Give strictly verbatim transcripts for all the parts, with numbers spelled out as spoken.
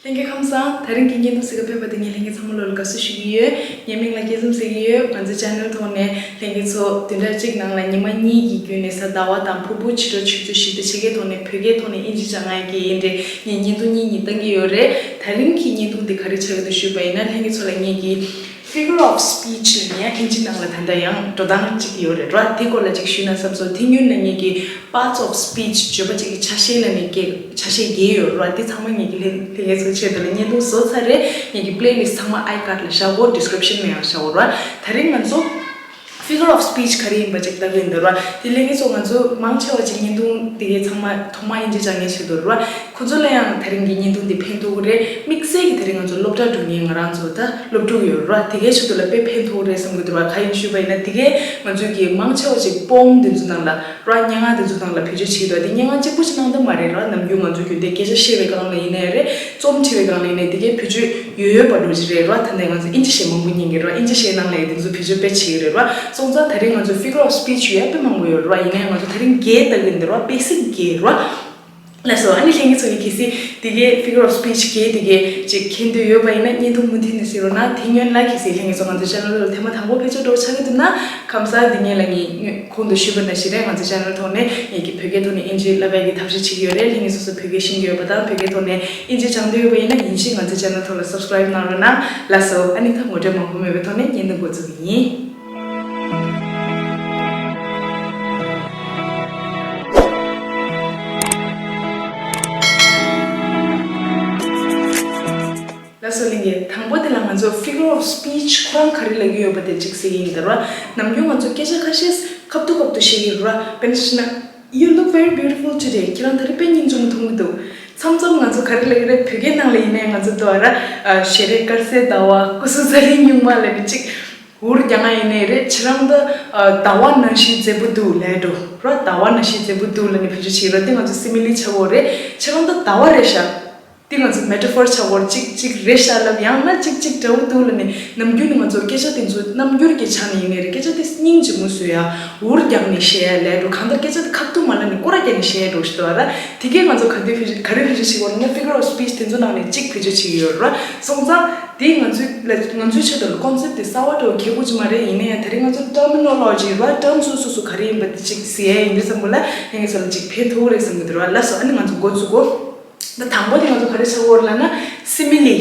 ལྷན་རྒྱས་ཁམས་བཟང་། དེ་རིང་གི་བརྙན་ཐུང་གཟིགས་ག་ཕེབས་པ་དེ་ངས་ལྷན་རྒྱས་ཚང་མ་ལོ་ལ་དགའ་བསུ་ཞུ་གི་ཡོད། ངའི་མིང་ལ་སྐྱིད་འཛོམས་ཟེར་གི་ཡོད། ང་ཚོའི་ཆེ་ནལ་ཐོག་ནས་ལྷན་རྒྱས་ཚོ་བདུན་ཕྲག་གཅིག་ནང་ལ་ཉི་མ་གཉིས་ཀྱི་བརྒྱུད་ནས་གཟའ་ཟླ་བ་དང་ཕུར་བུ་ཕྱི་དྲོ་ཆུ་ཚོད་བཞི་དང་ཕྱེད་ཀའི་ཐོག་ནས་བོད་སྐད་ཐོག་ནས་དབྱིན་ཇི་སྦྱང་ཡག་གི་ཡིན་ཏེ། ངས་བརྙན་ཐུང་གཉིས་གཉིས་བཏང་གི་ཡོད་རེད། དེ་རིང་གི་བརྙན་ཐུང་འདི་ག་རེ་ཆགས་ཀྱི་འདུག་ཞུས་པ་ཡིན་ན། ལྷན་རྒྱས་ཚོ་ལ་ངས་ཀྱི་figure of speech ལབ་ཡ་དབྱིན་ཇི་ནང་ལ་ད་ལྟ་ཡང་འགྲོ་སྟངས་གཅིག་ཡོད་རེད་ར། དེ་སྐོར་ལ་གཅིག་ཞུས་ན་བསམ་སོང་། དེ་སྔོན་ལ་ངས་ཀྱི་parts of speech བརྗོད་པ་གཅིག་གི་ཆ་ཤས་ལ་ནི་ཀྱི་ཆ་ཤས་བརྒྱད་ཡོད་ར། དེ་ཚང་མ་ངས་ཀྱི་ལྷན་ལྷན་རྒྱས་ཚོའི་ཆེད་དུ་ལ་བརྙན་ཐུང་བཟོ་ཚར་རེད། ངས་ཀྱི་playlist ཚང་མ་iCard ལ་བཞག་གོ། description ལ་ཡང་བཞག་གོ་ར། དེ་རིང་ང་ཚོ་figure of speech ག་རེ་ཡིན་པ་ཅིག་ལྟ་གི་ཡིན་འདུག་ར། དེ་ལས་ངེད་ཚོ་ང་ཚོ་མང་ཆེ་བ་ཅིག་བརྙན་ཐུང་དེ་གའི་ཚང་མ་ཐོག་མ་དབྱིན་ཇི་སྦྱང་མཁན་ཆེད་དུ་ར། ཁོ་ཚོ་ལ་ཡང་དེ་རིང་གི་བརྙན་ཐུང་འདི་ཕན་ཐོགས་ཀྱི་རེད། དམིགས་བསལ་གྱི་དེ་རིང་ང་ཚོ་སློབ་གྲྭ་འགྲོ་མཁན་ང་རང་ཚོ་ད་སློབ་ཕྲུག་ཡོད་ར། དེ་གའི་ཆེད་དུ་ལ་དཔེ་ཕན་ཐོགས་རེད་བསམ་གྱི་འདུག་ར། ག་ཡིན་ཞུས་པ་ཡིན་ན། དེ་གའི་ང་ཚོའི་གི་མང་ཆེ་བ་ཅིག་poem དེ་ཚོ་ནང་ལ་ར། སྙན་ངག་དེ་ཚོ་ནང་ལ་བེད་སྤྱོད་བྱེད་ཀྱི་འདུག་དེ་སྙན་ངག་གཅིག་པུ་ཅིག་ནང་དུ་མ་རེད་ར། ནམ་རྒྱུན་ང་ཚོ་རྒྱུན་ལྡན་སྐད་ཆ་བཤད་པའི་སྒང་ལ་ཡིན་ནའི་རེད། རྩོམ་བྲིས་པའི་སྒང་ལ་ཡིན་ནའི་དེ་གའི་བེད་སྤྱོད་ཡོད་ཡོད་པ་འགྲོ་གི་རེད་ར། ད་ནས་ང་ཚོ་དབྱིན་ཇི་ཞེ་མང་པོ་ཉན་གི་ར། དབྱིན་ཇི་ཞེ་ནང་ལ་ཡང་དེ་ཚོ་བེད་སྤྱོད་དཔེ་བྱེད་ཀྱི་རེད་ར། སོང་ཙང་དེ་རིང་ང་ཚོ་figure of speech ཡོད་དཔེ་མང་པོ་ཡོད་ར། ཡིན་ནའི་ང་ཚོ་དེ་རིང་བརྒྱད་ལྟ་གི་འདི་ར། basic བརྒྱད་ར། ལགས་སོ། ཨ་ནི་ལྷན་རྒྱས་ཚོ་ཡིས་གལ་སྲིད་དེ་གའི་figure of speech བརྒྱད་དེ་གའི་ཅིག་མཁྱེན་འདོད་ཡོད་པ་ཡིན་ན། བརྙན་ཐུང་མུ་མཐུད་ནས་གཟིགས་རོགས་གནང་། དེ་སྔོན་ལ་གལ་སྲིད་ལྷན་རྒྱས་ཚོ་ང་ཚོའི་channel ལ་ཐེངས་མ་དང་པོ་ཕེབས་འབྱོར་འདྲ་བོ་ཆགས་ཀྱི་འདུག་ན། ཁམས་བཟང་། འདི་ངས་ལ་ངས་གོང་དུ་ཞུས་པ་ནང་བཞིན་རེད། ང་ཚོའི་channel ཐོག་ནས་ངས་ཀྱི་བོད་སྐད་ཐོག་ནས་དབྱིན་ཇི་བསླབ་ཡག་གི་ཐབས་ཤེས་བྱེད་ཀྱི་ཡོད་རེད། ལྷན་རྒྱས་སོ་སོ་བོད་སྐད་ཤེས་ཀྱི་ཡོད་པ་དང་བོད་སྐད་ཐོག་ནས་དབྱིན་ཇི་སྦྱང་འདོད་ཡོད་པ་ཡིན་ན། ཡིན་གཅིག་ང་ཚོའི་channel ཐོག་ལ་subscribe གནང་རོགས་གནང་། ལགས་སོ། ཨ་ནི་ད་ངོ་སྤྲོད་མང་པོ་མེད་པའི་ཐོག་ནས་བརྙན་ཐུང་འགོ་འཛུགས་ཀྱི་ཡིན། ལགས་སོ། ལྷན་རྒྱས། དང་པོ་དེ་ལ་ང་ཚོ་figure of speech ཁོ་རང་ག་རེ་ལབ་ཀྱི་ཡོད་པ་དེ་གཅིག་གཟིགས་ཀྱི་ཡིན་ད་ར། ནམ་རྒྱུན་ང་ཚོ་སྐད་ཆ་ཁ་ཤས་ཁ་ཐུག་ཁ་ཐུག་བཤད་ཀྱི་ར། དཔེར་ན་ཆ་བཞག་ན། You look very beautiful today. ཁྱེད་རང་ད་རེས་དཔེ་སྙིང་རྗེ་མོ་མཐོང་གི་འདུག་མཚམས་མཚམས་ང་ཚོ་ག་རེ་ལབ་ཀྱི་རེད། བོད་སྐད་ནང་ལ་ཡིན་ནའི་ང་ཚོ་འདུག་ར། ཨ། ཞལ་རས་དཀར་གསལ་ཟླ་བ། སྐུ་གཟུགས་ཚ་ལེ་སྨྱུག་མ་ལབ་ནས་ཅིག་འུར་རྒྱག་ང་ཡིན་ནའི་རེད། ཁྱེད་རང་ད་ཟླ་བ་ནང་བཞིན་མཛེས་པོ་འདུག་ལབ་འགྲོ་ར། ཟླ་བ་ནང་བཞིན་མཛེས་པོ་འདུག་ལབ་ནས་བེད་སྤྱོད་བྱེད་ཀྱི་ར། དེ་ང་ཚོ་simile ཆགས་ཀྱི་ཡོད་རེད། ཁྱེད་རང་ད་ཟླ་བ་རེད་ཤག་དེ་ང་ཚོ་metaphor ཆགས་ཀྱི་ཡོད་རེད། གཅིག་གཅིག་རེད་ཤག་ལབ། ཡང་ན་གཅིག་གཅིག་འདྲ་བོ་འདུག་ལབ་ནས། ནམ་རྒྱུན་ནས་ང་ཚོ་སྐད་ཆ་དེ་ཚོ་རྣམ་འགྱུར་གྱི་ཆ་ནས་ཡིན་ནའི་རེད། སྐད་ཆ་དེ་སྙིང་རྗེ་མོ་བཟོ་ཡ། འུར་རྒྱག་ནས་བཤད་ཡ་ལབ་འགྲོ། གང་ལྟར་སྐད་ཆ་དེ་ཁ་ཐུག་མ་ལབ་ནས་སྐོར་ར་རྒྱག་ནས་བཤད་འགྲོ་ཞིག་འདུག་ར། དེ་གས་ང་ཚོ་ག་དུས་བེད་ག་རེ་བེད་སྤྱོད་བྱེད་ཀྱི་ཡོད་ལབ་ན། figure of speech དེ་ཚོ་ནང་ནས་གཅིག་བེད་སྤྱོད་བྱེད་ཀྱི་ཡོད་ར། སོང་ཙང་དེ་ང་ཚོའི་ལ་ང་ཚོའི་ཆེད་དུ་ལ་concept དེ་གསར་པ་འདྲ་བོ་ཁེ་པོ་ཅིག་མ་རེད། ཡིན་ན་ཡང་དེ་རིང་ང་ཚོ་terminology ར། term སོ་སོ་སོ་ག་རེ་ཡིན་པ་དེ་གཅིག་གཟིགས་ཡ་ཡིན་དུས་ཙམ་པ་ལ་ངས་ང་ཚོ་ལ་གཅིག་ཕན་ཐོགས་རེད་བསམ་གྱི་འདུག་ར། ལགས་སོ། ཨ་ནི་ང་ཚོ་འགོ་བཙུགས་གོ། ད་དང་པོ་དེ་ང་ཚོ་ག་རེ་ཆགས་ཀྱི་ཡོད་ལབ་ན། simile།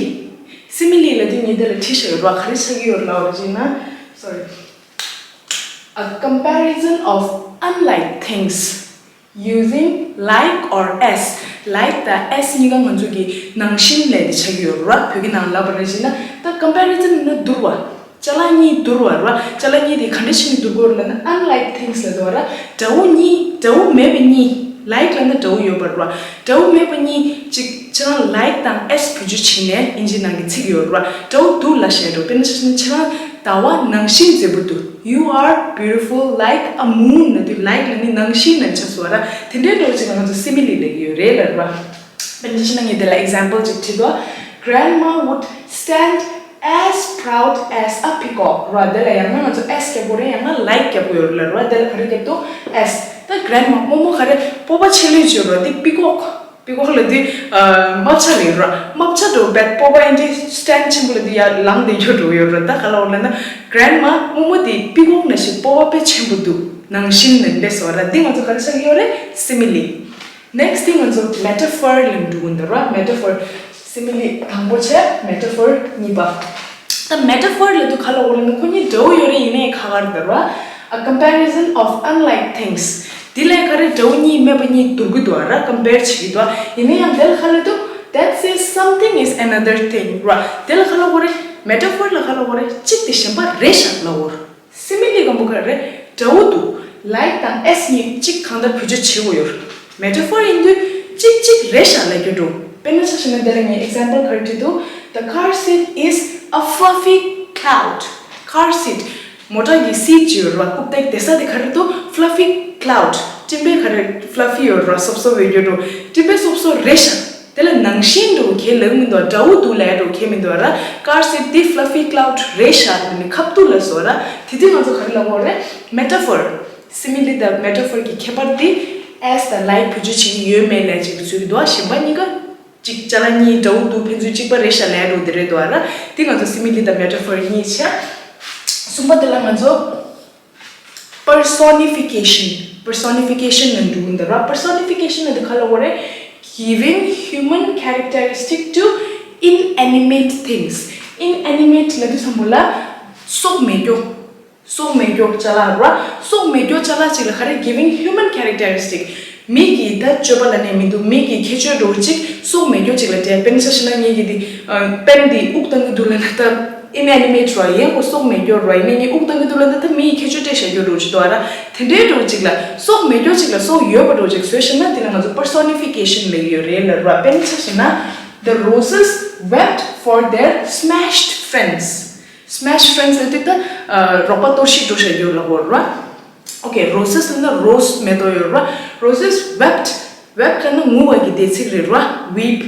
simile ལབ་དུས་ངས་འདི་ལ་བྲིས་བཞག་ཡོད་ར། ག་རེ་ཆགས་ཀྱི་ཡོད་ལབ་པ་ཅིག་ན། sorry། A comparison of unlike things using like or as. like དང་as གཉིས་ཀ་ང་ཚོ་གི་ནང་བཞིན་ལབ་དེ་ཆགས་ཀྱི་ཡོད་ར། བོད་སྐད་ནང་ལབ་པ་རེད་ཅེ་ན། ད་comparison ནི་བསྡུར་བ། ཅ་ལག་གཉིས་བསྡུར་བ་ར། ཅ་ལག་གཉིས་དེ་ག་འདྲ་བྱས་ནས་བསྡུར་དགོས་རེད་ལབ་ན། unlike things ལབ་འདུག་ར། འདྲ་བོ་གཉིས། འདྲ་བོ་མེད་པ་གཉིས། like ལབ་ན་འདྲ་བོ་ཡོད་པ་ར། འདྲ་བོ་མེད་པ་གཉིས་ཅིག་ཁྱེད་རང་like དང་as བེད་སྤྱོད་བྱས་ནས་དབྱིན་ཇི་ནང་གི་ཚིག་ཡོད་ར། འདྲ་བོ་འདུག་ལབ་བཤད་འགྲོ། དཔེར་ན་ཆ་བཞག་ན་ཁྱེད་རང་ཟླ་བ་ནང་བཞིན་མཛེས་པོ་འདུག You are beautiful like a moon ལབ་དུས་like ལབ་ནི་ནང་བཞིན་ལབ་ཆགས་སོང་ར། དེ་འདྲའི་འདྲ་བོ་ཅིག་ལ་ང་ཚོ་simile ལབ་ཀྱི་ཡོད་རེད་ལབ་ར། དཔེར་ན་ཆ་བཞག་ན་ངས་དེ་ལ་example ཅིག་བྲིས་འདུག Grandma would stand as proud as a peacock ར། དེ་ལ་ཡང་ན་ང་ཚོ་as རྒྱབ་དགོས་རེད། ཡང་ན་like རྒྱབ་དགོས་ཡོད་རེད་ལབ་ར། དེ་ལ་ག་རེ་རྒྱབ་འདུག as། ད་grandma རྨོ་མོ་ག་རེ་སྤོབས་པ་ཆེ་ལོས་བརྗོད་ར། དེ་peacock peacock ལབ་དུས་ཨ་རྨ་བྱ་རེད་ར། རྨ་བྱ་འདྲ་བོ་བེད་སྤོབས་པ་ཡིན་དུས་stand ཆེན་པོ་ལབ་དུས་ཡར་ལངས་བསྡད་རྒྱུ་འདྲ་བོ་ཡོད་ར། ད་ག་ལབ་དགོས་ལབ་ན་grandma རྨོ་མོ་དེ་peacock ནང་བཞིན་སྤོབས་པ་དཔེ་ཆེན་པོ་འདུག་ནང་བཞིན་ནས་ལབ་སོང་ར། འདི་ང་ཚོ་ག་རེ་ཆགས་ཀྱི་ཡོད་རེད། simile། next thing ང་ཚོ་metaphor ལ་འགྲོ་གི་འདུག་ར། metaphor simile དང་པོ་བྱས། metaphor གཉིས་པ། ད་metaphor ལབ་དུས་ག་ལབ་དགོས་ལབ་ན་ཁོ་གཉིས་འདྲ་བོ་ཡོད་རེད། ཡིན་ནའི་ཁ་ཁ་རེད་ར། A comparison of unlike things དེ་ལས་ག་རེ་འདྲ་བོ་གཉིས་མེད་པ་གཉིས་བསྡུར་གི་འདུག་ར། compare བྱེད་ཀྱི་འདུག་ཡིན་ན་ཡང་དེ་ལ་ག་ལབ་འདུག that says something is another thing ར། དེ་ལ་ག་ལབ་དགོས་རེད། metaphor ལ་ག་ལབ་དགོས་རེད། གཅིག་དེ་གཞན་པ་རེད་ཤག་ལབ་དགོས། simile སྒམ་པོ་ག་རེ་འདྲ་བོ་འདུག like དང་as གཉིས་གཅིག་གང་ལྟར་བེད་སྤྱོད་བྱེད་དགོས་ཡོད། metaphor ཡིན་དུས་གཅིག་གཅིག་རེད་ཤག་ལབ་རྒྱུ་འགྲོ། དཔེར་ན་ཆ་བཞག་ན་དེ་ལ་ངས་example ག་རེ་བྲིས་འདུག the car seat is a fluffy cloud car seat མོ་ཊ་གི་seat ཅིག་ཡོད་རེད་པ། རྐུབ་སྟེགས་བསྡད་ས་དེ་ག་རེ་འདུག fluffy cloud སྤྲིན་པའི་ག་རེ་fluffy ཡོད་རེད་པ། སོབ་སོབ་ཡོད་རྒྱུ་འགྲོ། སྤྲིན་པའི་སོབ་སོབ་རེད་ཤག་དེ་ལ་ནང་བཞིན་འདྲ་བོ་ཁས་ལེན་མི་འདུག་འདྲ་བོ་འདུག་ལབ་འདྲ་བོ་ཁས་མི་འདུག་ར། car seat དེ་fluffy cloud རེད་ཤག་དེ་ནི་ཁ་ཐུག་ལ་བཟོ་ར། དེ་དུས་ང་ཚོ་ག་རེ་ལབ་དགོས་རེད། metaphor simile དང་metaphor གི་ཁྱད་པར་དེ་as དང་like བེད་སྤྱོད་བྱེད་ཀྱི་ཡོད་མེད་ལ་ཅིག་བཟོ་གི་འདུག་གཞན་པ་གཉིས་ཀ་གཅིག་ཅ་ལག་གཉིས་འདྲ་བོ་འདུག་ཕན་ཚུན་གཅིག་པ་རེད་ཤག་ལབ་ཡ་འདྲ་བོ་དེ་རེད་འདུག་ཨ་ར། དེ་ང་ཚོ་simile་དང་metaphor་གཉིས་བྱས། གསུམ་པ་དེ་ལ་ང་ཚོ་personification, personification་ལབ་འདུག་འདི་ར། personification་ལབ་འདི་ག་ལ་གོ་རེད། Giving human characteristic to inanimate things. Inanimate་ལབ་དུས་ཙམ་པོ་ལ་སྲོག་མེད་རྒྱུ། སྲོག་མེད་རྒྱུ་ཅ་ལག་ར། སྲོག་མེད་རྒྱུ་ཅ་ལག་ཅིག་ལ་ག་རེ། giving human characteristic. མི་གི་ད་སྤྱོད་པ་ལ་ནས་མི་འདུག་མི་གི་ཁྱད་ཆོས་འདྲ་བོ་ཅིག་སྲོག་མེད་རྒྱུ་ཅིག་ལ་སྤྲད། དཔེར་ན་ཆ་བཞག་ན་ངེད་ཀྱི་འདི་ཨ་པེན་འདི་དབུགས་བཏང་གི་འདུག་ལབ་ན་ད་inanimate་ར། ཡང་ཁོ་སྲོག་མེད་རྒྱུ་ར། ཡིན་ནའི་ངས་དབུགས་བཏང་གི་འདུག་ལབ་ན་ད་མི་ཡི་ཁྱད་ཆོས་སྤྲད་བཞག་རྒྱུ་འདྲ་བོ་ཅིག་འདུག་ཨ་ར། དེ་འདྲའི་འདྲ་བོ་ཅིག་ལ་སྲོག་མེད་རྒྱུ་ཅིག་ལ་སྲོག་ཡོད་པ་འདྲ་བོ་ཅིག་བཟོས་བཞག་ན་དེ་ལ་ང་ཚོ་personification་ལབ་ཀྱི་ཡོད་རེད་ལབ་ར། དཔེར་ན་ཆ་བཞག་ན། The roses wept for their smashed friends. Smashed friends་ལབ་དུས་ད་ཨ་རོགས་པ་གཏོར་བཤིག་འགྲོ་བཞག་རྒྱུ་ལབ་དགོས་ར། Okay, roses་ལབ་ན་rose་མེ་ཏོག་ཡོད་ར། Roses wept. Wept་ལབ་ན་ངུ་བ་གི་བརྡ་ཚིག་རེད་ར། Weep.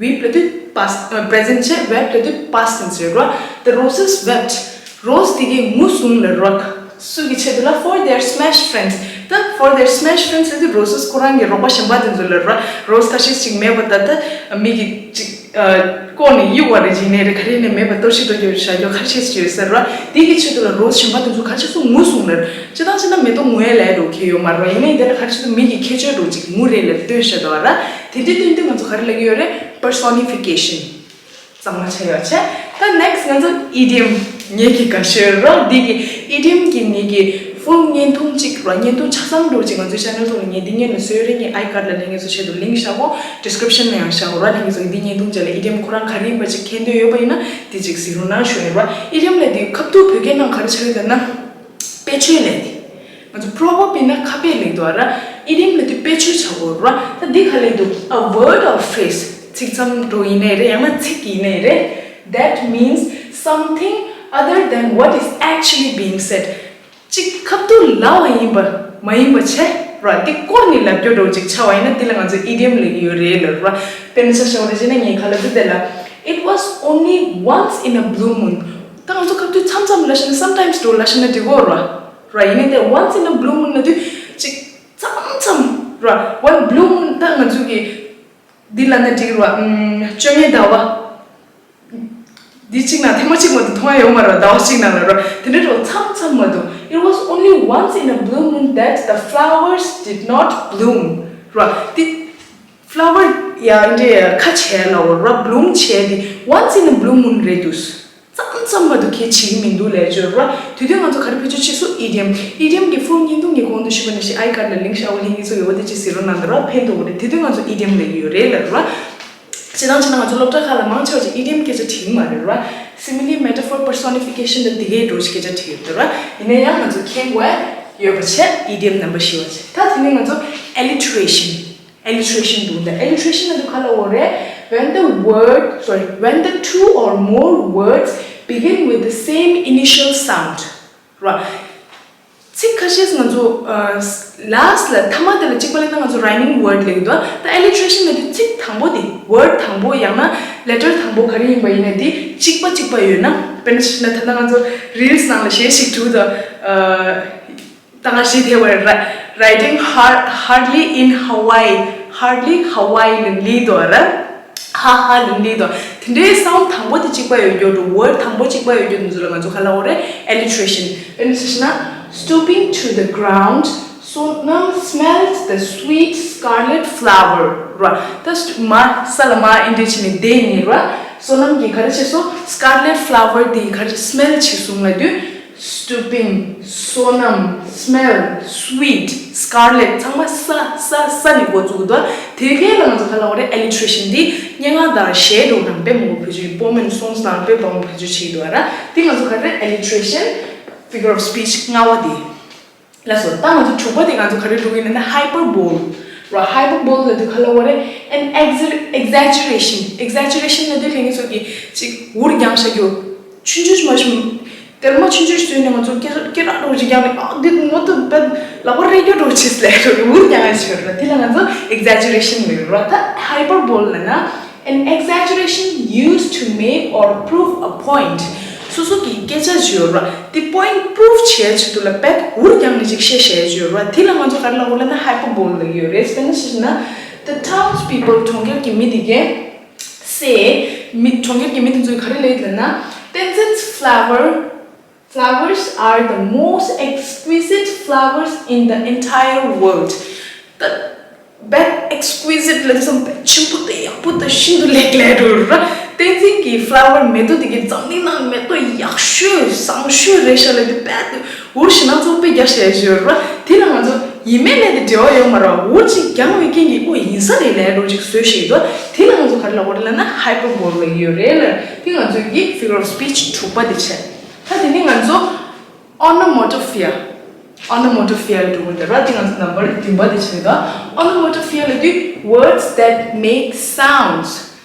Weep་ལབ་དུས་past, ཨ་present་བྱས། wept་ལབ་དུས་past tense་རེད་ར། The roses wept. Rose་དེ་གས་ངུ་སོང་ལབ་ར། སུ་གི་ཆེད་དུ་ལ། For their smashed friends. ད་for their smashed friends་ལབ་དུས་roses་ཁོ་རང་གི་རོགས་པ་གཞན་པ་དེ་ཚོ་ལབ་ར། rose་ཁ་ཤས་ཤིག་མེད་པ་ད་ད་མི་གི་ཅིག་ཨ་བཀོག་ནས་གཡུག་པ་རེད། ཅིག་ནས་རེད། ག་རེ་ནས་མེད་པ་གཏོར་བཤིག་གཏོང་རྒྱུ་བྱ་རྒྱུ་ཁ་ཤས་ཤིག་ཡོད་ཟེར་ར། དེ་གི་ཆེད་དུ་ལ་rose་གཞན་པ་དེ་ཚོ་ཁ་ཤས་སུ་ངུ་སོང་ལབ། སྤྱིར་བཏང་བྱས་ན་མེ་ཏོག་ངུ་ཡ་ལབ་འགྲོ་གི་ཡོད་མ་རེད། ཡིན་ནའི་དེ་ལ་ག་རེ་ཆེད་དུ་མི་གི་ཁྱད་ཆོས་འདྲ་བོ་ཅིག་ངུ་རེད་ལབ་སྟོན་བྱས་འདུག་ཨ་ར། དེ་འདྲ་སྟོན་དུས་ང་ཚོ་ག་རེ་ལབ་ཀྱི་ཡོད་རེད། Personification་གཙང་མ་ཆགས་ཡོད་བྱས། ད་next་ང་ཚོ་idiom། ངེད་ཀྱི་དགའ་ཤོས་ར། འདི་གི་idiom་གི་ངེད་ཀྱི་full་བརྙན་ཐུང་གཅིག་ར། བརྙན་ཐུང་ཆ་ཚང་འདྲ་བོ་ཅིག་ང་ཚོའི་channel་ཐོག་ལ་ངས་འདི་སྔོན་ལ་བཟོས་ཡོད་རེད། ངས་icard་ལ་ལྷན་རྒྱས་ཚོ་ཆེད་དུ་link་བཞག་གོ། Description་ལ་ཡང་བཞག་གོ་ར། ལྷན་རྒྱས་ཚོ་གི་འདི་བརྙན་ཐུང་བཅས་ལ་idiom་ཁོ་རང་ག་རེ་ཡིན་པ་ཅིག་མཁྱེན་འདོད་ཡོད་པ་ཡིན་ན་དེ་ཅིག་གཟིགས་རོགས་གནང་ཞུ་ཡིན་ར། Idiom་ལབ་དེ་ཁ་ཐུག་བོད་སྐད་ནང་ག་རེ་ཆགས་ཡོད་ལབ་ན། དཔེ་ཆོས་ལབ་དེ། ང་ཚོ་proverb་ཡིན་ན་ཁ་དཔེ་ལབ་འདུག་ར། idiom་ལབ་དེ་དཔེ་ཆོས་ཆགས་ཡོད་ར། ད་འདི་ག་ལབ་འདུག A word or phrase། ཚིག་མཚམས་འདྲ་བོ་ཡིན་ནའི་རེད། ཡང་ན་ཚིག་ཡིན་ནའི་རེད། That means something other than what is actually being said. གཅིག་ཁ་ཐུག་ལབ་པ་ཡིན་པ་མ་ཡིན་པ་བྱས་ར། འདི་བསྐོར་ནས་ལབ་རྒྱུ་འདྲ་བོ་ཅིག་ཆགས་པ་ཡིན་ན་དེ་ལ་ང་ཚོ་idiom་ལབ་ཀྱི་ཡོད་རེད་ལབ་ར། དཔེར་ན་ཆ་བཞག་པ་རེད་བྱས་ན་ངས་ག་ལབ་འདུག་དེ་ལ། It was only once in a blue moon. ད་ང་ཚོ་སྐབས་དུས་མཚམས་མཚམས་ལབ་བཞག་ན། sometimes་འདྲ་བོ་ལབ་བཞག་ན་འགྲིག་གོ་ར། ར། ཡིན་ནའི་དེ་once in a blue moon་ལབ་དུས་ཅིག་མཚམས་མཚམས་ར། One blue moon་ད་ང་ཚོ་གི་འདི་ལབ་ན་འགྲིག་ར། ཨམ། བཅོ་ལྔའི་ཟླ་བ། འདི་གཅིག་ནང་ཐེངས་མ་གཅིག་མ་གཏོགས་མཐོང་ཡ་ཡོད་མ་རེད། ཟླ་བ་གཅིག་ནང་ལ་ར། དེ་འདྲ་འདྲ་བོ་མཚམས་མཚམས་མ་གཏོགས། It was only once in a blue moon that the flowers did not bloom. ར། འདི་flower་ཡ་འདྲ་ཁ་བྱས་ལ་འོ་ར། bloom་བྱས་འདི་once in a blue moon་རེད་འདུག་མཚམས་མཚམས་མ་གཏོགས་གལ་ཆེ་གི་མི་འདུག་ལབ་ཡ་ཅིག་ཡོད་ར། དེ་དུས་ང་ཚོ་ག་རེ་བེད་སྤྱོད་བྱེད་སྲོལ་idiom། idiom་གི་full་བརྙན་ཐུང་གི་གོང་དུ་ཞུས་པ་ནང་བཞིན་icard་ལ་link་བཞག་གོ། ལྷན་རྒྱས་ཚོ་ཡོད་པ་དེ་ཅིག་གཟིགས་རོགས་གནང་དང་ར། ཕན་ཐོགས་རེད། དེ་དུས་ང་ཚོ་idiom་ལབ་ཀྱི་ཡོད་རེད་ལབ་ར། སྤྱིར་བཏང་བྱས་ན་ང་ཚོ་སློབ་གྲྭ་ཁག་ལ་མང་ཆེ་བ་ཅིག་idiom་སྐད་ཆ་དྲིས་ཀྱི་མ་རེད་ར། simile, metaphor, personification་དང་དེ་གའི་འདྲ་བོ་ཞིག་སྐད་ཆ་དྲིས་ཡོད་རེད་ར། ཡིན་ན་ཡང་ང་ཚོ་མཁྱེན་དགོས་ཡོད་པ་བྱས་idiom་རྣམ་པ་བཞི་བ་བྱས། ད་དེ་ནས་ང་ཚོ་alliteration། Alliteration་འདུག་འདི་alliteration་ལབ་དུས་ག་ལབ་ཀྱི་ཡོད་རེད། When the word, sorry, when the two or more words begin with the same initial sound. ར། ཚིག་ཁ་ཤས་ང་ཚོ་ཨ་last་ལ་མཐའ་མ་དེ་ལ་གཅིག་པ་ལབ་ན་ང་ཚོ་rhyming word་ལབ་ཀྱི་འདུག་ད་alliteration་ལབ་དུས་ཚིག་དང་པོ་དེ། word་དང་པོ་ཡང་ན་letter་དང་པོ་ག་རེ་ཡིན་པ་ཡིན་ནའི་དེ་གཅིག་པ་གཅིག་པ་ཡོད་ན། དཔེར་ན་ཆ་བཞག་ན་ད་ལྟ་ང་ཚོ་reels་ནང་ལ་གཞས་ཤིག་བྲིས་འདུག་ཨ། ད་ང་ཞིག་དེ་བར་writing hard, hardly in Hawaii, hardly Hawaii་ལ་ལི་དོ་ར། ཧ་ཧ་ལ་ལི་དོ། དེ་འདྲའི་sound་དང་པོ་དེ་གཅིག་པ་ཡོད་རྒྱུ་འདུག word་དང་པོ་གཅིག་པ་ཡོད་རྒྱུ་འདུག་ཚོ་ལ་ང་ཚོ་ག་ལབ་ཀྱི་ཡོད་རེད། alliteration། དཔེར་ན་ཆ་བཞག་ན། Stooping to the ground, Sonam smelt the sweet scarlet flower. ར། ད་ས་མར་ས་ལ་མར་འདི་འདྲ་བྱས་ནས་བསྡད་ནས་ར། Sonam་གིས་ག་རེ་བྱས་སོང་། scarlet flower་དེ་ག་རེ་smell་བྱས་སོང་ལབ་དུས། Stooping, Sonam, smell, sweet, scarlet ཚང་མ་ས་ས་ས་ནས་འགོ་བཙུགས་འདུག་དེ་གའི་ལ་ང་ཚོ་ག་ལབ་ཀྱི་ཡོད་རེད། alliteration་འདི་སྙན་ངག་དང་གཞས་འདྲ་བོ་ནང་དཔེ་མང་པོ་བེད་སྤྱོད། poem and songs་ནང་དཔེ་མང་པོ་བེད་སྤྱོད་བྱེད་ཀྱི་འདུག་ར། འདི་ང་ཚོ་ག་རེ་རེད། alliteration, figure of speech་ལྔ་པ་དེ། ལགས་སོ། ད་ང་ཚོ་དྲུག་པ་དེ་ང་ཚོ་ག་རེ་འགྲོ་གི་ཡིན་ན། hyperbole། ར། hyperbole་ལབ་དུས་ག་ལབ་ཀྱི་ཡོད་རེད། An exer- exaggeration. exaggeration་ལབ་དུས་ལྷན་རྒྱས་ཚོ་གིས་ཅིག་འུར་རྒྱག་བྱ་རྒྱུ། ཆུང་ཆུང་ཞིག་མ་གཞི་དེར་མ་ཆུང་ཆུང་ཞིག་བཟོས་ནས་ང་ཚོ་སྐེ་སྐེ་རགས་འདྲ་བོ་ཅིག་རྒྱག་ནས། ཨ། འདི་ངོ་ཐུག་པ་ལག་པ་རེག་རྒྱུ་འདྲ་བོ་ཅིག་ལབ་ར། འུར་རྒྱག་ཡ་ཞིག་ཡོད་ར། དེ་ལ་ང་ཚོ་exaggeration་ལབ་ར། ད་hyperbole་ལབ་ན། An exaggeration used to make or prove a point. སོ་སོ་གི་སྐད་ཆ་ཅིག་ཡོད་ར། དེ་point prove་བྱེད་ཆེད་དུ་ལ་དཔེ་འུར་རྒྱག་ནས་ཅིག་བཤད་བཤད་ཅིག་ཡོད་ར། དེ་ལ་ང་ཚོ་ག་རེ་ལབ་ཀྱི་ཡོད་ལབ་ན། hyperbole་ལབ་ཀྱི་ཡོད་རེད། དཔེར་ན་ཆ་བཞག་ན། The townspeople གྲོང་ཁྱེར་གྱི་མི་དེ་གས། ཚེ། མི་གྲོང་ཁྱེར་གྱི་མི་དེ་ཚོས་ག་རེ་ལབ་ཡོད་ལབ་ན། Tenzin's flower, flowers are the most exquisite flowers in the entire world. ད་དཔེ་exquisite ལབ་དུས་ཙམ་དཔེ་ཆེན་པོ་དང་ཡག་པོ་དང་ཤིན་ཏུ་ལེགས་ལབ་འགྲོ་ར། བསྟན་འཛིན་གྱི་flower མེ་ཏོག་དེ་གའི་འཛམ་གླིང་ནང་མེ་ཏོག་ཡག་ཤོས་བཟང་ཤོས་རེད་ཤག་ལབ་དུས་དཔེ་འུར་ཞེ་ན་ཚོ་དཔེ་རྒྱག་བྱས་ཡོད་ར། དེ་ལ་ང་ཚོ་ཡིན་མིན་ལབ་དེ་འབྲེལ་བ་ཡོད་མ་རེད། འུར་ཅིག་རྒྱག་པའི་རྐྱེན་གྱིས་ཨོ་ཡིན་ས་རེད་ལབ་འགྲོ་ཅིག་བཟོས་བཞག་ཡོད། དེ་ལ་ང་ཚོ་ག་རེ་ལབ་དགོས་རེད་ལབ་ན་hyperbole ལབ་ཡོད་རེད་ལ། དེ་ང་ཚོ་གི་figure of speech དྲུག་པ་དེ་བྱས། ད་དེ་ནི་ང་ཚོ་onomatopoeia, onomatopoeia ལ་འགྲོ་གི་རེད་ར། དེ་ང་ཚོ་number བདུན་པ་དེ་བྱས་ད། Onomatopoeia ལབ་དུས་words that make sounds.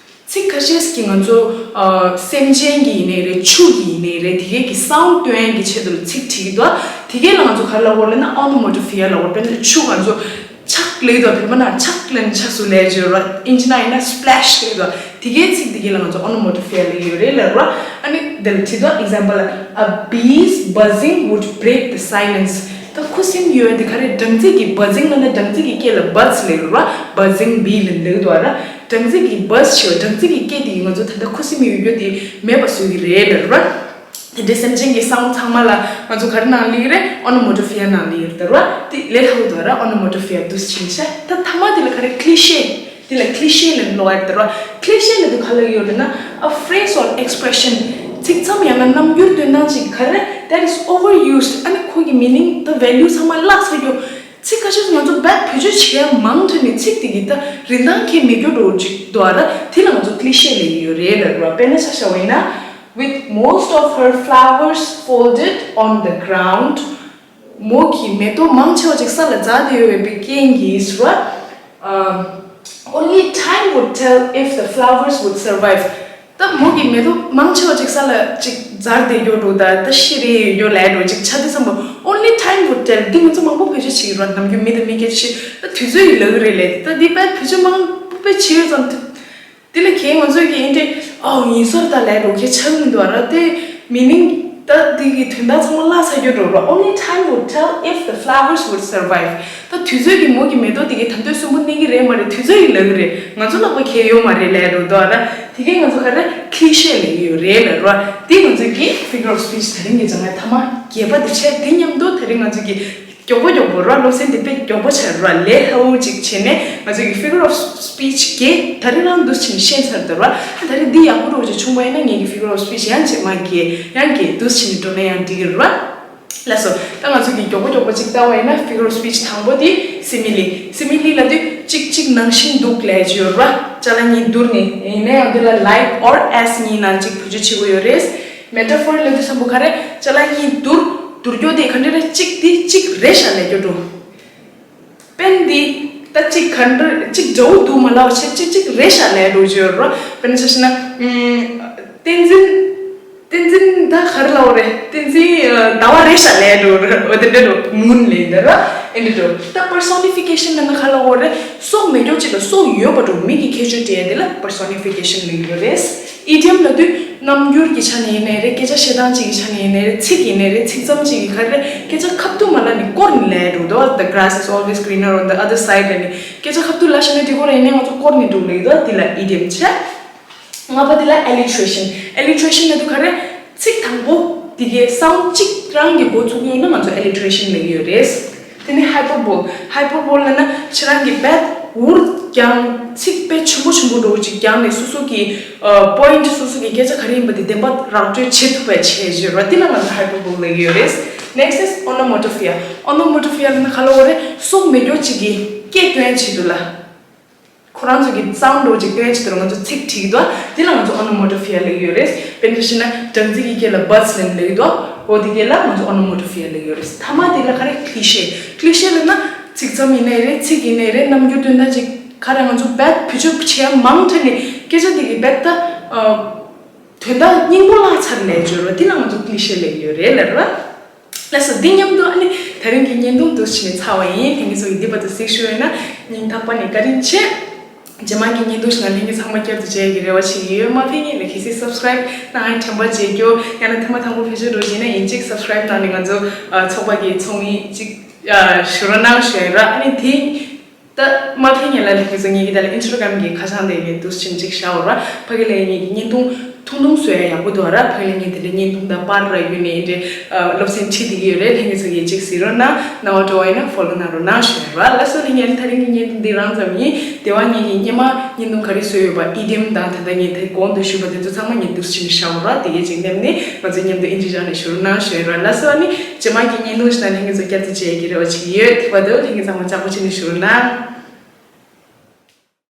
ཚིག་ཁ་ཤས་ཀྱིས་ང་ཚོ་ཨ་སེམས་ཅན་གྱི་ཡིན་ནའི་རེད། ཆུ་གི་ཡིན་ནའི་རེད། དེ་གས་ཀྱི་sound སྟོན་ཡས་ཀྱི་ཆེད་དུ་ལ་ཚིག་བྲིས་ཀྱི་འདུག་དེ་གས་ལ་ང་ཚོ་ག་རེ་ལབ་དགོས་ལབ་ན་onomatopoeia ལབ་དགོས། དཔེར་ན་ཆུ་ང་ཚོ་ཆག་ལབ་ཀྱི་འདུག་བོད་པ་ན་ཆག་ལབ་ན་ཆག་སུ་ལབ་ཀྱི་ཡོད་ར། ཨིན་ཇི་ན་ཡིན་ན་splash ལབ་ཀྱི་འདུག་དེ་གའི་ཚིག་དེ་གའི་ལ་ང་ཚོ་onomatopoeia ལབ་ཀྱི་ཡོད་རེད་ལབ་ར། ཨ་ནི་དེ་ལ་བྲིས་འདུག example ལ། A bee's buzzing would break the silence. ད་ཁུ་སིམ་ཡོད་དེ་ག་རེ་སྦྲང་རྩི་གི་buzzing ལབ་ན་སྦྲང་རྩི་གི་སྐད་ལ་buzz ལབ་ཀྱི་ར། Buzzing bee ལབ་ཀྱི་འདུག་ར། སྦྲང་རྩི་གི་buzz ཆེ་བ་སྦྲང་རྩི་གི་སྐད་དེ་གིས་ང་ཚོ་ད་ལྟ་ཁུ་སིམ་ཡོད་རྒྱུ་དེ་མེད་པ་བཟོ་གི་རེད་ལབ་ར། དེ་འདྲའི་སེམས་ཅན་གྱི་sound ཚང་མ་ལ་ང་ཚོ་ག་རེ་ནང་ལ་ཡོད་རེད། onomatopoeia ནང་ལ་ཡོད་རེད་ད་ར། དེ་ལས་སླ་པོ་འདུག་ར། onomatopoeia འདུག་སེ་བྱས་ཤག་ད་ཐ་མ་དེ་ལ་ག་རེ་cliche དེ་ལ་cliche ལབ་ཀློག་ཡ་རེད་ད་ར། Cliche ལབ་དུས་ག་ལ་ཡོད་རེད་ན། A phrase or expression ཚིག་མཚམས་ཡང་ན་རྣམ་འགྱུར་སྟོན་སྟངས་ཅིག་ག་རེ་that is overused ཨ་ནི་ཁོ་གི་meaning དང་value ཚང་མ་བརླག་ཚར་རྒྱུ། ཚིག་ཁ་ཤས་ང་ཚོ་བེད་བེད་སྤྱོད་བྱེད་ཡ་མང་དྲགས་ནས་ཚིག་དེ་གི་ད་རིན་ཐང་ཁྱད་མེད་རྒྱུ་འགྲོ་ཅིག་འདུག་ཨ་ར། དེ་ལ་ང་ཚོ་cliche ལབ་ཀྱི་ཡོད་རེད་ལབ་ར། དཔེར་ན་ཆ་བཞག་པ་ཡིན་ན། With most of her flowers folded on the ground, མོ་གི་མེ་ཏོག་མང་ཆེ་བ་ཅིག་ས་ལ་འཛག་བསྡད་ཡོད་པའི་རྐྱེན་གྱིས་ར། Only time would tell if the flowers would survive. ད་མོ་གི་མེ་ཏོག་མང་ཆེ་བ་ཅིག་ས་ལ་ཅིག་འཛག་བསྡད་ཡོད་འགྲོ། ད་ད་ཤི་རེ་ཡོད་ལབ་འགྲོ་ཅིག་ཆ་དེ་བསམ་པ། Only time would tell འདི་ང་ཚོ་མང་པོ་བེད་སྤྱོད་བྱེད་ཀྱི་རེད། ནམ་རྒྱུན་མི་དང་མི་སྐད་ཆ་བཤད་ད་དུས་ཚོད་ཡིན་ལབ་ཀྱི་རེད་ལབ། ད་འདི་དཔེ་བེད་སྤྱོད་མང་པོ་དཔེ་བྱེད་ཡོད་ཙང་དུ། དེ་ལ་ཁྱེད་ང་ཚོས་ཀྱི་ཨིན་དྲི་ཨའོ་ཡིན་ཟེར་ད་ལབ་འགྲོ་ཁྱེད་ཆགས་མི་འདུག་ཨ་ར། དེ་meaning ད་དེ་གི་དོན་དག་ཚང་མ་བརླག་ཚར་རྒྱུ་འགྲོ་ར། Only time would tell if the flowers would survive. ད་དུས་ཚོད་ཀྱིས་མོ་གི་མེ་ཏོག་དེ་གི་ད་དུང་གསོན་པོ་གནས་ཀྱི་རེད་མ་རེད་དུས་ཚོད་ཡིན་ལབ་ཀྱི་རེད། ང་ཚོ་ལག་པ་ཁྱེད་ཡོད་མ་རེད་ལབ་འགྲོ་འདུག་ཨ་ར། དེ་གས་ང་ཚོ་ག་རེ་cliche ལབ་ཀྱི་ཡོད་རེད་ལབ་ར། དེ་ང་ཚོས་ཀྱི་figure of speech དེ་རིང་གི་སྦྱང་ཡ་ཐ་མ་བརྒྱད་པ་དེ་བྱས། དེ་མཉམ་དུ་དེ་རིང་ང་ཚོས་ཀྱི་མགྱོགས་པོ་མགྱོགས་པོ་ར། སློབ་ཚན་འདི་དཔེ་མགྱོགས་པོ་ཆགས་ར། ལས་སླ་བོ་ཅིག་བྱས་ནས་ང་ཚོ་གི་figure of speech གི་ད་རེས་རང་འདུག་སེ་བྱས་ནས་ཤེས་ཚར་འདུག་ར། ད་རེས་འདི་ཡག་པོ་འགྲོ་ཅིག་བྱུང་བ་ཡིན་ན་ངེད་ཀྱི་figure of speech ཡང་ཅིག་མ་གི་ཡང་གི་འདུག་སེ་བྱས་ནས་འགྲོ་ན་ཡང་འགྲིག་གི་ར། ལགས་སོ། ད་ང་ཚོ་གི་མགྱོགས་པོ་མགྱོགས་པོ་ཅིག་ལྟ་བ་ཡིན་ན་figure of speech དང་པོ་དེ་simile། Simile ལབ་དུས་གཅིག་གཅིག་ནང་བཞིན་འདུག་ལབ་ཀྱི་ཡོད་ར། ཅ་ལག་གཉིས་བསྡུར་ནས་ཡིན་ན་ཡང་འདི་ལ་like or as གཉིས་ནང་གཅིག་བེད་སྤྱོད་བྱེད་དགོས་ཡོད་རེད། Metaphor ལབ་དུས་ཙམ་པོ་ག་རེ་ཅ་ལག་གཉིས་བསྡུར་བསྡུར་རྒྱུ་དེ་ག་འདྲ་རེད། གཅིག་དེ་གཅིག་རེད་ཤག་ལབ་རྒྱུ་འགྲོ། དཔེར་ན་འདི་ད་གཅིག་ག་འདྲ་གཅིག་འདྲ་བོ་འདུག་མ་ལབ་བྱས་གཅིག་གཅིག་རེད་ཤག་ལབ་འགྲོ་རྒྱུ་ཡོད་ར། དཔེར་ན་ཆ་བཞག་ན་ཨམ། བསྟན་འཛིན། བསྟན་འཛིན་ད་ག་རེ་ལབ་དགོས་རེད། བསྟན་འཛིན་ཟླ་བ་རེད་ཤག་ལབ་འགྲོ་ར། འོ་དེ་འདྲ་འགྲོ་moon ལབ་འདྲ་ར། ཨེ་འདྲ་འགྲོ། ད་personification ལབ་ན་ག་ལབ་དགོས་རེད། སྲོག་མེད་རྒྱུ་ཅིག་ལ་སྲོག་ཡོད་པ་འགྲོ་མི་གི་ཁྱད་ཆོས་སྤྲད་ཡ་དེ་ལ་personification ལབ་ཀྱི་ཡོད་རེད། Idiom ལབ་དུས་རྣམ་འགྱུར་གྱི་ཆ་ནས་ཡིན་ནའི་རེད། སྐད་ཆ་བཤད་སྟངས་གཅིག་གི་ཆ་ནས་ཡིན་ནའི་རེད། ཚིག་ཡིན་ནའི་རེད། ཚིག་ཙམ་གཅིག་གིས་ག་རེ་རེད། སྐད་ཆ་ཁ་ཐུག་མ་ལབ་ནས་སྐོར་ནས་ལབ་ཡ་འགྲོ་འདུག The grass is always greener on the other side ལབ་ནས་སྐད་ཆ་ཁ་ཐུག་ལབ་ཤེས་ན་འགྲིག་གི་རེད། ཡིན་ནའི་ང་ཚོ་སྐོར་ནས་འགྲོ་ལབ་ཀྱི་འདུག་དེ་ལ་idiom བྱས། ལྔ་པ་དེ་ལ་alliteration། Alliteration ལབ་དུས་ག་རེ། ཚིག་དང་པོ་དེ་གའི་sound གཅིག་རང་གི་འགོ་ཚུགས་ཡོད་ན་ང་ཚོ་alliteration ལབ་ཀྱི་ཡོད་རེད། དེ་ནས་hyperbole། Hyperbole ལབ་ན་ཁྱེད་རང་གིས་རྦད་འུར་ཀྱང་ཚིག་དཔེ་ཆེན་པོ་ཆེན་པོ་འདྲ་བོ་ཅིག་ཀྱང་ནས་སོ་སོ་གི་ཨ་point སོ་སོ་གི་སྐད་ཆ་ག་རེ་ཡིན་པ་དེ་བདེན་པ་ར་སྤྲོད་བྱེད་ཐུབ་པའི་ཆེད་བརྗོད་ར། དེ་ལ་ང་ཚོ་hyperbole ལབ་ཀྱི་ཡོད་རེད། Next is onomatopoeia། Onomatopoeia ལབ་ན་ག་ལབ་དགོས་རེད། སྲོག་མེད་རྒྱུ་ཅིག་གི་སྐད་སྟོན་ཆེད་དུ་ལ། ཁོ་རང་ཚོ་གི་sound འདྲ་བོ་ཅིག་སྟོན་ཆེད་དུ་ང་ཚོ་ཚིག་བྲིས་ཀྱི་འདུག་དེ་ལ་ང་ཚོ་onomatopoeia ལབ་ཀྱི་ཡོད་རེད། དཔེར་ན་བཤད་ན་སྦྲང་རྩི་གི་སྐད་ལ་buzz ལབ་ལབ་ཀྱི་འདུག་འོ་དེ་སྐད་ལ་ང་ཚོ་onomatopoeia ལབ་ཀྱི་ཡོད་རེད། ཐ་མ་དེ་ལ་ག་རེ་cliche། Cliche ལབ་ན་ཚིག་ཙམ་ཡིན་ནའི་རེད། ཚིག་ཡིན་ནའི་རེད། རྣམ་འགྱུར་སྟོན་སྟངས་ཅིག་ག་རེ་ང་ཚོ་རྦད་བེད་སྤྱོད་བྱེད་ཡ་མང་དྲགས་ནས་སྐད་ཆ་དེ་གི་རྦད་ད་ཨ། དོན་དག་སྙིང་པོ་བརླག་ཚར་ལབ་ཀྱི་ཡོད་རེད་པ། དེ་ལ་ང་ཚོ་cliche ལབ་ཀྱི་ཡོད་རེད་ལབ་ར། ལགས་སོ། འདི་མཉམ་དུ་ཨ་ནི་དེ་རིང་གི་བརྙན་ཐུང་འདུག་སེ་བྱས་ནས་ཚར་བ་ཡིན། ལྷན་རྒྱས་ཚོ་གིས་འདི་བར་དུ་གཟིགས་བཞུགས་ཡོད་ན་སྙིང་ཐག་པ་ནས་བཀའ་དྲིན་ཆེ། རྗེས་མ་གི་བརྙན་ཐུང་ཞིག་ནང་ལྷན་རྒྱས་ཚང་མ་བསྐྱར་དུ་མཇལ་ཡག་གི་རེ་བ་བྱེད་ཀྱི་ཡོད། མ་ཕེབས་སྔོན་ལ་གལ་སྲིད་subscribe གནང་ཡག་དྲན་པ་བརྗེད་རྒྱུ་ཡང་ན་ཐེངས་མ་དང་པོ་ཕེབས་བྱུང་འདྲ་བོ་ཅིག་ཡིན་ན་ཡིན་གཅིག་subscribe གནང་ནས་ང་ཚོ་ཚོགས་པ་གི་ཚོགས་མི་གཅིག་ཞུ་རོགས་གནང་ཞུ་ཡ་ར། ཨ་ནི་དེ། ད་མ་ཕེབས་ཉེ་ལ་ལྷན་རྒྱས་ཚོ་ངེད་ཀྱི་ད་ལ་ཨིན་སི་ཊ་གྷ་རམ་གྱི་ཁ་བྱང་དེ་ངས་འདུག་སེ་ཅིག་བཞག་ཡོད་ར། ཕ་གི་ལ་ངེད་ཀྱི་བརྙན་ཐུང་ཐུང་ཐུང་བཟོ་ཡ་ཡག་པོ་འདུག་ར། ཕ་གི་ལ་ངས་དེ་འདྲའི་བརྙན་ཐུང་དང་པར་ར་བརྒྱུད་ནས་འདི་འདྲའི་སློབ་ཚན་ཁྲིད་བསྡད་ཀྱི་ཡོད་རེད། ལྷན་རྒྱས་ཚོ་གིས་ཅིག་གཟིགས་རོགས་གནང་། སྣང་བ་སྤྲོ་བ་ཡིན་ན་ཕོ་ལོ་གནང་རོགས་གནང་ཞུ་ཡ་ར། ལགས་སོ། ལྷན་རྒྱས་ད་རིང་གི་བརྙན་ཐུང་འདི་རང་ཙམ་ཡིན། དེ་བ་ངེད་ཀྱི་སྔོན་མ་བརྙན་ཐུང་ག་རེ་བཟོས་ཡོད་པ་ཨི་ཌི་ཨེམ་དང་ད་ལྟ་ངས་དེ་གོང་དུ་ཞུས་པ་དེ་ཚོ་ཚང་མ་ངས་འདུག་སེ་བྱས་ནས་བཞག་ཡོད་ར། དེ་གའི་ཅིག་མནན་ནས་ང་ཚོ་མཉམ་དུ་ཨིན་ཇི་སྦྱངས་ནས་བཞུགས་རོགས་གནང་ཞུ་ཡ་ར། ལགས་སོ། ཨ་ནི་རྗེས་མ་གི་བརྙན་ཐུང་ཞིག་ནང་ལྷན་རྒྱས་ཚོ་བསྐྱར་དུ་མཇལ་ཡ་གི་རེ་བ་ཅིག་ཡོད། དེ་བར་དུ་ལྷན་རྒྱས་ཚང་མ་ཅག་པོ་བྱས་ནས་བཞུགས་རོགས་གནང་།